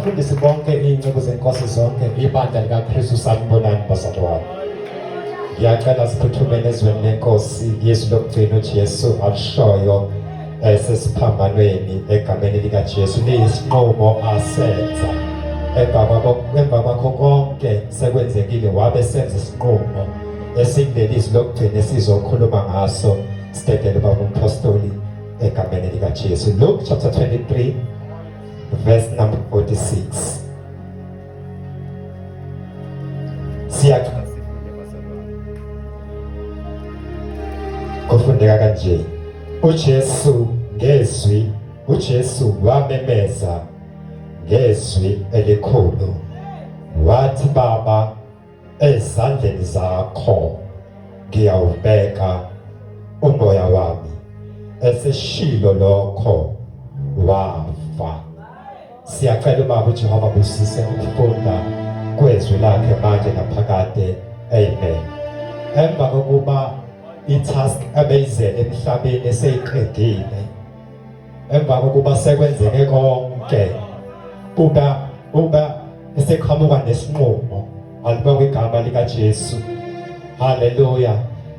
Abafundisi bonke, iy'nceku zenkosi zonke, ibandla likaKristu, sanibonani bazalwane. Ngiyacela siphuthumele ezweni lenkosi yezwi lokugcina uJesu alishoyo esesiphambanweni egameni likaJesu liyisinqumo asenza emva kwakho konke sekwenzekile wabe senza isinqumo esikuleli izwi lokugcina esizokhuluma ngaso sidedele baba umpostoli egameni likaJesu. Luke chapter 23 verse number 46. Siyacela sifunde bazalwane. Kufundeka kanje. uJesu ngezwi, uJesu wamemeza ngezwi elikhulu wathi, Baba, ezandleni zakho ngiyawubeka umoya wami. Eseshilo lokho wafa. Siyacela ubaba uJehova busise ukufunda kwezwi lakhe manje naphakade. Amen. Emva kokuba i-task ebeyizele emhlabeni eseyiqedile, emva kokuba sekwenzeke konke, uba eseqhamuka nesinqumo, alibonge igama likaJesu. Haleluya.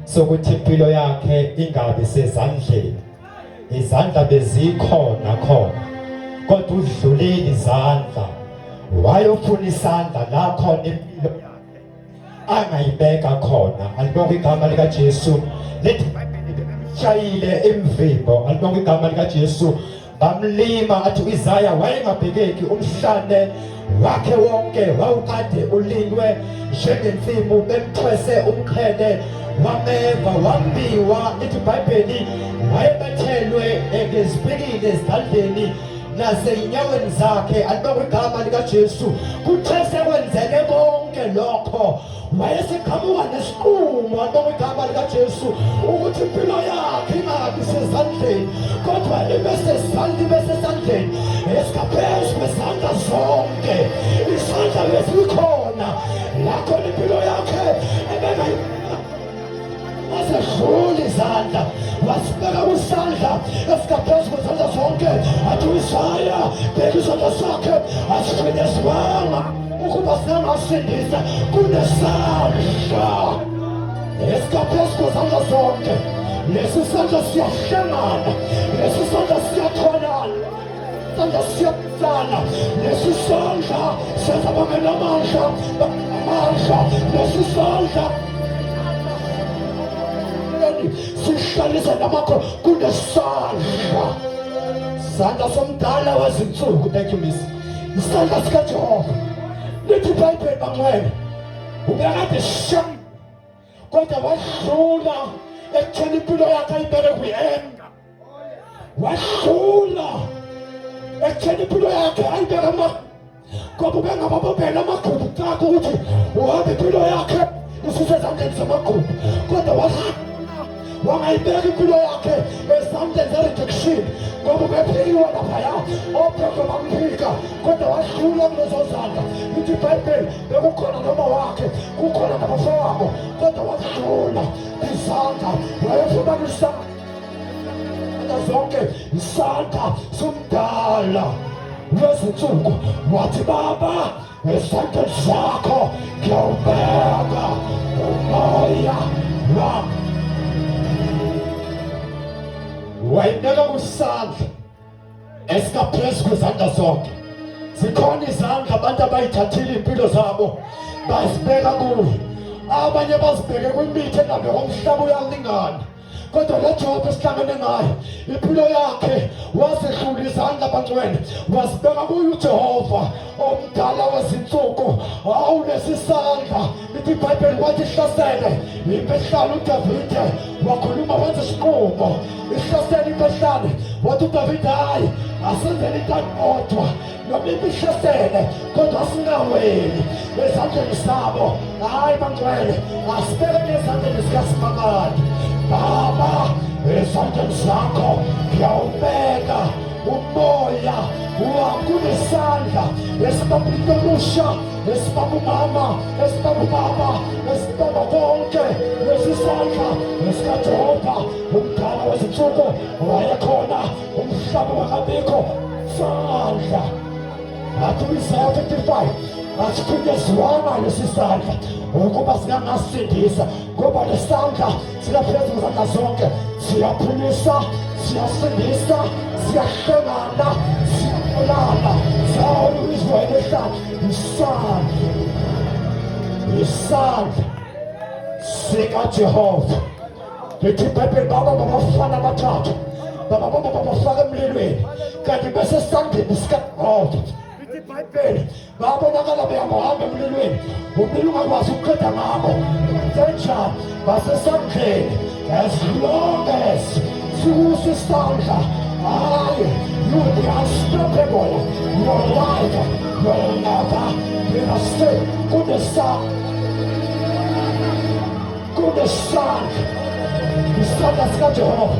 Sokuthi impilo yakhe ingabi sezandleni. Izandla bezikhona khona, kodwa udlulile izandla, wayofuna isandla la khona impilo yakhe angayibeka khona. Alibonge igama likaJesu. Lithi iBhayibheli bebemshayile imvimbo. Alibonge igama likaJesu. Bamlima, athi uIsaya wayengabhekeki, umhlane wakhe wonke wawukade ulinywe njengensimu, bemthwese umqhele wameva, wambiwa. Lithi iBhayibheli wayebethelwe ngezipikili ezandleni naseyinyaweni zakhe. Alibonge igama likaJesu. Kuthe sekwenzeke konke lokho, wayeseqhamuka nesiqumo, alibonge igama likaJesu, ukuthi impilo yakhe ingabi sezandleni kodwa ibe sesandla, ibe sesandleni esingaphezu kwezandla zonke. Isandla besikhona lakho impilo yakhe ebengayi wasedlula izandla, wasibeka kwisandla esingaphezu kwezandla zonke. Athi uIsaya, bheka isandla sakhe asifinyezwanga ukuba singasindisa, kunesandla esingaphezu kwezandla zonke. Lesi sandla siyahlangana, lesi sandla siyatholana, sandla siyabisana, lesi sandla senza bangenamandla amandla, lesi sandla sihlalisa namakho. Kunesandla, sandla somdala wezinsuku. Thank you, miss. Isandla sikaJehova. Lithi iBhayibheli bangcwele, ubekade sham, kodwa wadlula ekutheni impilo yakhe ayibeke kwi-enga. Wahlula ekutheni impilo yakhe ayibeke ama, ngoba ubengababobela amagqubu cakho ukuthi uhambe impilo yakhe isisezandleni zamagqubu, kodwa wahlula wangayibeka impilo yakhe ezandleni ze-rejection, ngoba ubephikiwe laphaya, oPetro bamphika, kodwa wahlula kulezo zandla. Lithi iBhayibheli bekukhona noma wakhe kukhona nabafowabo, kodwa wahlula izandla, wayefuna isandla zonke, isandla somdala wezinsuku. Wathi, Baba, esandleni sakho ngiyawubeka umoya wami. Wayibeka kusandla esingaphezu kwezandla zonke. Zikhona izandla abantu abayithathile impilo zabo bazibeka kuyo, abanye bazibheke kwimithi engabe komhlaba uyalingana, kodwa le job esihlangene ngayo, impilo yakhe wazehlula izandla bangcwele, wazibeka kuye uJehova omdala wezinsuku. Hawu, lesi sandla, lithi iBhayibheli kwathi ihlasele impehlane, uDavide wakhuluma, wenza isinqumo. Ihlasele impehlane, wathi uDavide, hayi, asenzele into kodwa noma imihlasele, kodwa singaweli ezandleni zabo. Hayi bangcwele, asibekele ezandleni zikaSimakade. Baba, ezandleni zakho ngiyawubeka umoya wami. Kunesandla esibamba into omusha, esibamba umama, esibamba ubaba, esibamba konke. Lesi sandla esikaJehova umdala wezinsuku, wayekhona umhlaba wakabikho. Sandla Athi u-Isaya 55, asifinyezwanga lesi sandla ukuba singangasindisa, ngoba lesandla singaphezu kwezandla zonke, siyaphilisa, siyasindisa, siyahlengana, siyabulala. Sawona u-Israyeli ehlala isandla, isandla sikaJehova. Lithi iBhayibheli babamba abafana abathathu, bababamba babafaka emlilweni, kanti besesandleni sikaJehova. Lithi iBhayibheli babonakala behambahamba emlilweni, umlilo ungakwazi ukuqeda ngabo. Benzenjani? Basesandleni. As long as sikuso isandla, hayi, you will be unstoppable. Your life will never be the same. Kunesandla, kunesandla, isandla sikaJehova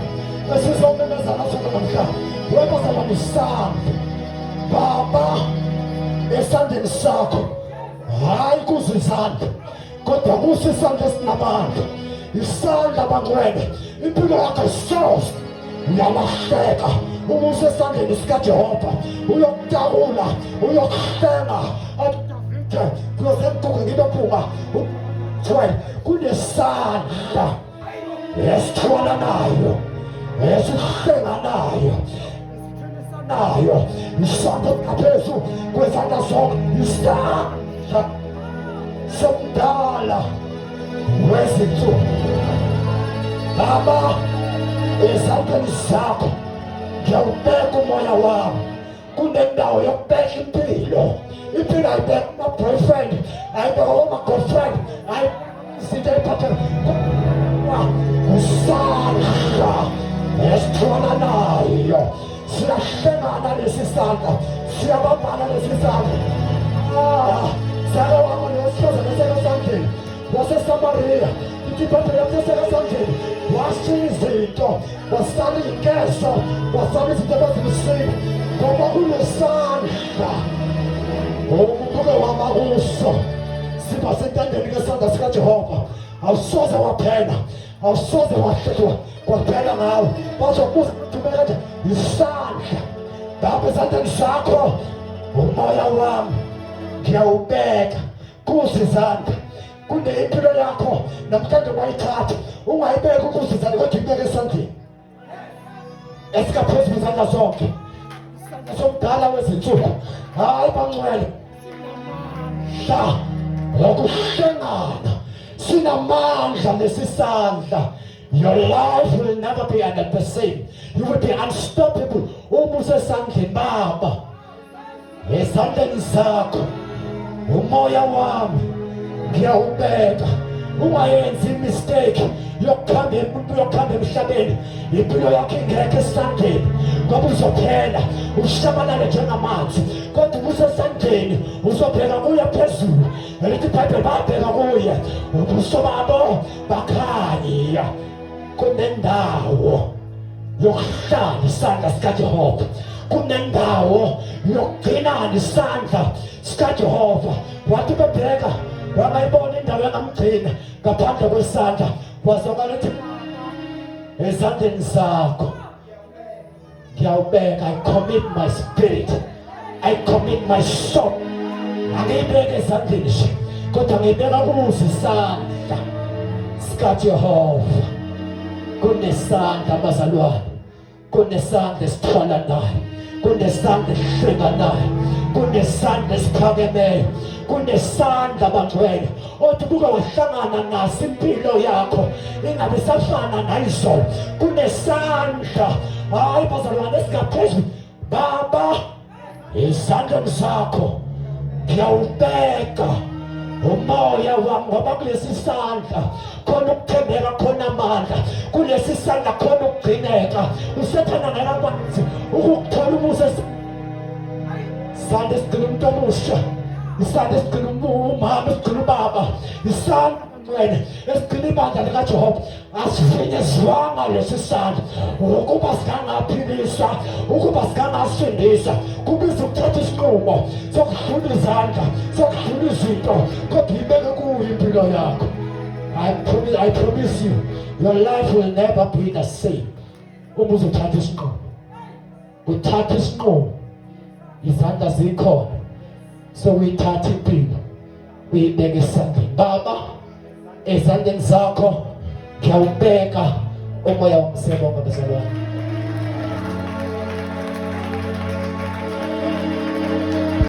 esizomemeza naso namhlanje. Webazalwane, isandla, Baba, esandleni sakho, hayi kuze izandla, kodwa kuso isandla esinamandla, isandla bangcwele. Impilo yakho soze uyalahleka uma usesandleni sikaJehova. Uyokutakula, uyokuhlenga. Athi kuyoze ngiguge ngibe mpunga. 12 kunesandla esithwalanayo, esihlenganayo nayo, isandla ngaphezu kwezandla zonke, isandla somdala wezinsuku. Baba, ezandleni zakho ngiyawubeka umoya wami. Kunendawo yokubeka impilo. Impilo ayibeka ama-boyfriend, ayibeka oma-girlfriend, ayi izinto ey'phathe isandla esitholanayo. Siyahlengana lesi sandla, siyabambana lesi sandla. Ah, sake waba nowesifazane esekasandleni waseSamariya. Ithi iBhayibheli yathi esekasandleni washiya izinto, wasala iy'nkezo, wasala izinto abazimsile, ngoba kunesandla umuntu uke wama kuso, siba sentandeni kesandla sikaJehova. Awusoze waphela, awusoze wahlekwa kwaphela ngawe. Bazokubuza ukuthi kanje isandla lapho esandleni sakho, umoya wami ngiyawubeka kuze izandla. Kunempilo yakho namhlanje ungayithatha, ungayibeki ukuze izandla, kodwa ibeke esandleni esikaphezu kwezandla zonke, isandla somdala wezinsuku. Hayi bangcwele, hla ngokuhlengana, sinamandla lesi sandla. Your life will never be the same. You will be unstoppable uma usesandleni. Baba, ezandleni zakho umoya wami ngiyawubeka. Ungayenzi imistake yokuhamba, yokuhamba emhlabeni impilo yakho ingekho esandleni, ngoba uzophela ushabalale njengamanzi. Kodwa uma usesandleni, uzobheka kuye phezulu. Elithi iBhayibheli babheka kuye, ubuso babo bakhanya. Kunendawo yokuhlala isandla sikaJehova, kunendawo yokugcinana isandla sikaJehova. Wathi bebheka, wangayibona indawo engamgcina ngaphandle kwesandla. Wazwakala ethi, ezandleni zakho ngiyawubeka. I commit my spirit, I commit my soul. Angiyibeke ezandleni nje, kodwa ngiyibeka kuzo isandla sikaJehova. Kunesandla bazalwane, kunesandla esithwala nayo, kunesandla esihlenga nayo, kunesandla esiphakemeyo, kunesandla bangcwele othi buke wahlangana naso, impilo yakho ingabe isafana nayizolo. Kunesandla, hayi bazalwane, esingaphezulu. Baba, ezandleni zakho ngiyawubeka umoya wami, ngoba kulesi sandla khona ukuthembeka, khona amandla, kulesi sandla khona ukugcineka. Usathana ngeke akwazi ukukuthola umusa. Isandla esigcina umuntu omusha, isandla esigcina umama, esigcina ubaba, isandla ngcwele esigcina ibandla likaJehova. Asifinyezwanga lesi sandla ukuba singangaphilisa, ukuba singangasindisa. Kubiza ukuthatha isinqumo sokudlula izandla, sokudlula izinto, kodwa ibeke kuyo impilo yakho. I promise you, your life will never be the same uma uzothatha isinqumo. Uthatha isinqumo, izandla zikhona. Sokuyithatha impilo uyibeke esandleni. Baba, ezandleni zakho ngiyawubeka umoya wami. Siyabonga, bazalwane.